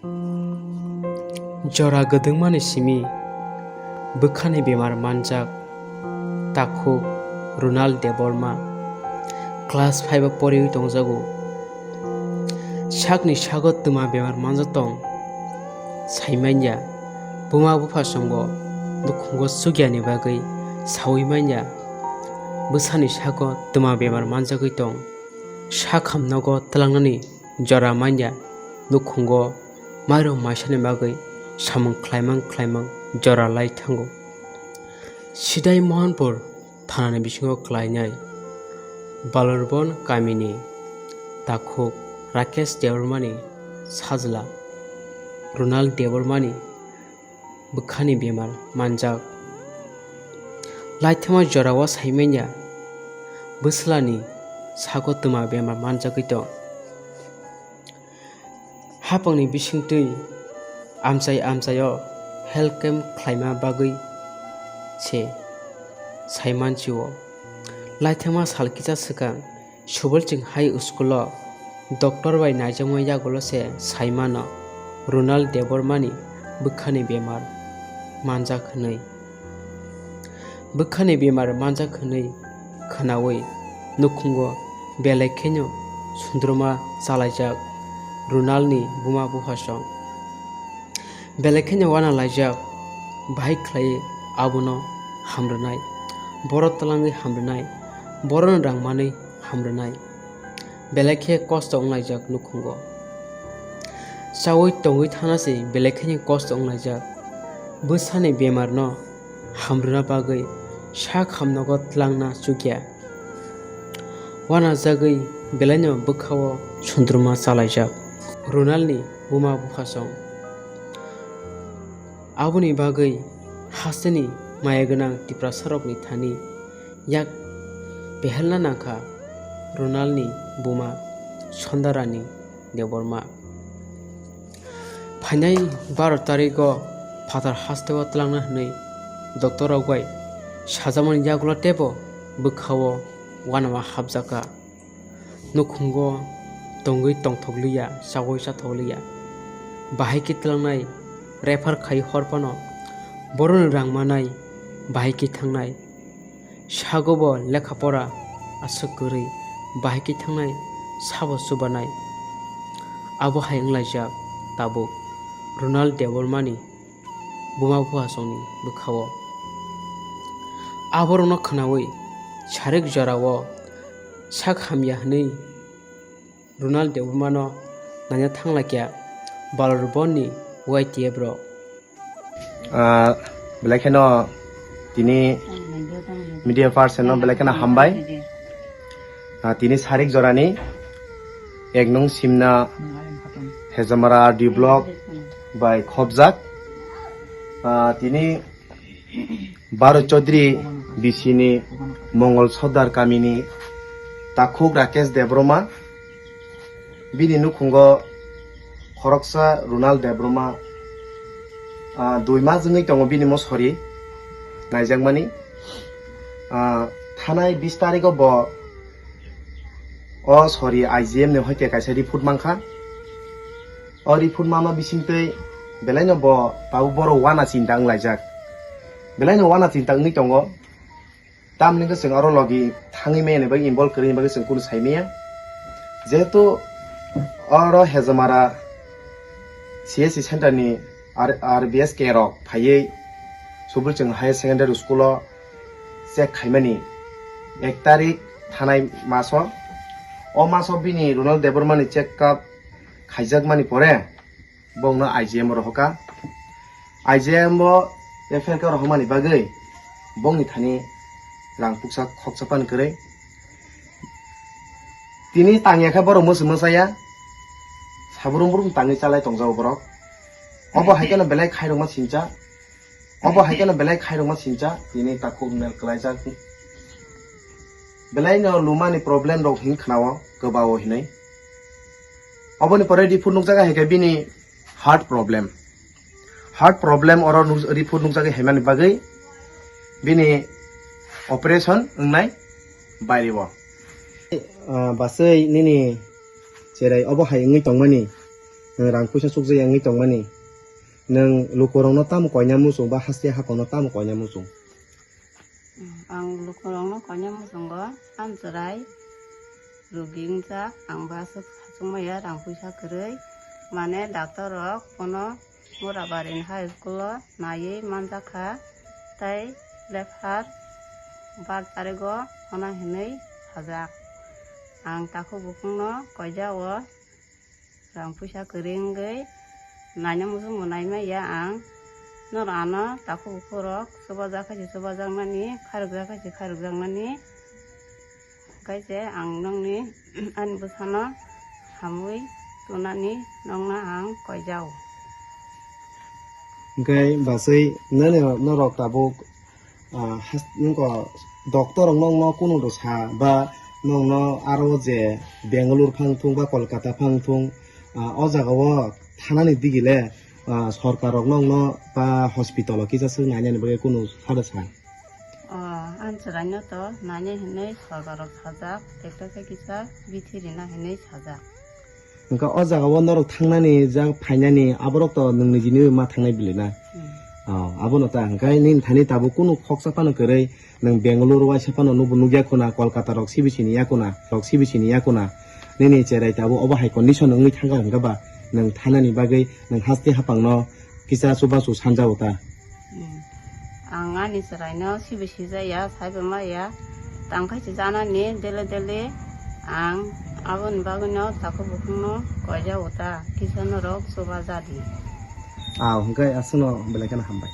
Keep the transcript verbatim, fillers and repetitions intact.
Jora gwdwngmani simi bwkhani bemar manjak takhuk Ronald Debbarma class five o poriwi tongjago. Sakni sago twma bemar manjak tong saimanya, buma buphasongo nukhungo chukyani bagwi sawi manya. Bwsani sago twma bemar manjagwi tong, sak hamnogo twlangnani jora manya, nukhungo mairum maisani bagwi samung khlaimang khlaimang jora lai thango. Sidai Mohanpur thanani bisingo klainai Balarbon kamini takhuk Rakesh Debbarmani sajla Ronald Debbarmani bwkhani bemar manjak. Laithama jorao saimanya bwslani sago twma bemar manjagwi tong. Hapangni bisingtwi amchai amchaio health camp khlaima bagwi se saimanchio. Laithama sal kisa swkang Subalching High School o doctor bai naijakma yagulo se saimano Ronald Debbarmani bwkhani bemar manjak hwnwi. Bwkhani bemar manjak hwnwi khwnawi nukhungo belai kheno sundruma chalaijak Ronaldni buma buphasong. Belai kheno wana laijak, bahai khlaiwi abono hamrwnai, boro twlangwi hamrwnai, boroni rang manwi hamrwnai. Belai khe kosto wnglaijak nukhungo. Chaui tongwi thana se belai kheno kosto wnglaijak. Bwsani bemarno hamrwna bagwi sak hamnogo twlangna chukya. Wanajagwi belaino bwkhao sundruma chalaijak Ronaldni buma buphasong. Aboni bagwi hasteni maya gwnang Tiprasarokni thani yak pehelna nangkha Ronaldni buma Sondarani Debbarma. Phainai baro tarigo phatar hasteo twlangna hwnwi doctor rok bai sajakmani yagulo teibo bwkhao wanama hapjakha. Nukhungo tongwi tongthokliya, chaui chathokliya. Bahai khe twlangnai refer khai hor phano boroni rang manai bahai khe thangnai. Sago bo lekha pora aswk kwrwi bahai khe thangnai sabo chubanai. Abo hai wnglaijak tabuk Ronald Debbarmani buma buphasongni bwkhao. Aborokno khwnaui sarik jorao sak hamya hwnwi Ronald Debbarmano naina thanglaikha Balarbonni Y T F rok. Ah, belai kheno tini media person no belai kheno hambai. Ah, tini sarik jorani ek nung simna Hejamara R D block bai khobjak. Ah, tini Bharat Chaudhary B C ni Mongol Sordar kamini takhuk Rakesh Debbarma. Bini nukhungo khoroksa Ronald Debbarma, ah, dui mas wngwi tongo bini mosori naijakmani. Ah, thanai bis tarikgo bo o sori I G M ni hoite kaisa report mankha. O report mama bisingtwi belaino bo tabuk boro wana chinta wnglaijak. Belaino wana chinta wngwi tongo. Tamni hwnkhe chwng oro logi thangwi maya ni bagwi involve kwrwi ni bagwi chwng kunu sai maya. Jehetu oro Hejamara C S C center ni R-, R B S K rok phaiwi Subalching Higher Secondary School o check khaimani ek tarik thanai maso. O maso bini Ronald Debbarma ni check up khaijakmani pore bongno I G M o rohorkha. I G M o F I R khe rohormani bagwi bongni thani rang puksa khoksa pan kwrwi. Tini tangya khe borok mwswi mwsaya, saburum burum tangwi chalai tongjago borok. Obo hai kheno belai khairokma sincha. Obo hai kheno belai khairokma sincha, tini takhuk mel kwlaijak. Belaino lumani problem rok hin khnao, kwbao hinwi. Oboni pore report nukjago hai khe bini heart problem. Heart problem oro nuk-, report nukjagwi haimani bagwi bini operation wngnai bairebo. Ah, baswi nini cherai obo hai wngwi tongmani. Nwng rang puisa chukjak wngwi tongmani. Nwng lukurokno tamo koina muchung ba haste haphangno tamo koina muchung? Ang lukurokno koina muchungo, amchwrai rugi wngjak, ang bo aswk hachukmaya rang puisa kwrwi. Mane doctor rok bono Murabarini high school o naiwi manjakha, tei lephar bar tarigo hona hinwi sajak. Ang takhuk bukhukno koijao rang puisa kwrwi wngwi naina muchungbo naimaya ang. Norok ano takhuk bukhuk rok chubajak khe se chubajaknani, khairokjak khe se khairokjaknani. Hwnkhe se ang nokni ani bwsano hamwi tunani nokno ang koijao. Hwnkhe bwswi nini norok tabuk, ah, has-, nokho doctor rok nokno kunu rw sa ba nokno aro je Bangalore phang thung ba Kolkata phang thung, ah, o jaga o thanani digile, ah, sorkar rok nokno ba hospital o kisa swk nainani bagwi kunu sa rw sa? O, ani chwraino to naina hinwi sorkar rok sajak, tekta khe kisa bithi rina hinwi sajak. Hwnkhe o jaga o norok thangnani, jak phainani, aborok to nwng nijini ma thangnai bwlwi na? Hmm. O, abono ta hwnkhe nini thani tabuk kunu khoksa phano kwrwi, nwng Bangalore waisa phano nubo nukya khuna, Kolkata rok C B C ni yakuna, rok C B C ni yakuna. Nini cherai tabuk obo hai condition wngwi thangkha hwnkhe ba nwng thanani bagwi nwng haste haphangno kisa chubachu sanjao ta. Hmm. Ang ani chwraino sibo sijaya, saibo maya. Tangkhaisa janani daily daily ang aboni bagwino takhuk bukhukno koijao ta, kisa norok chuba jadi. Aw, hwnkhe aswkno belai kheno hambai.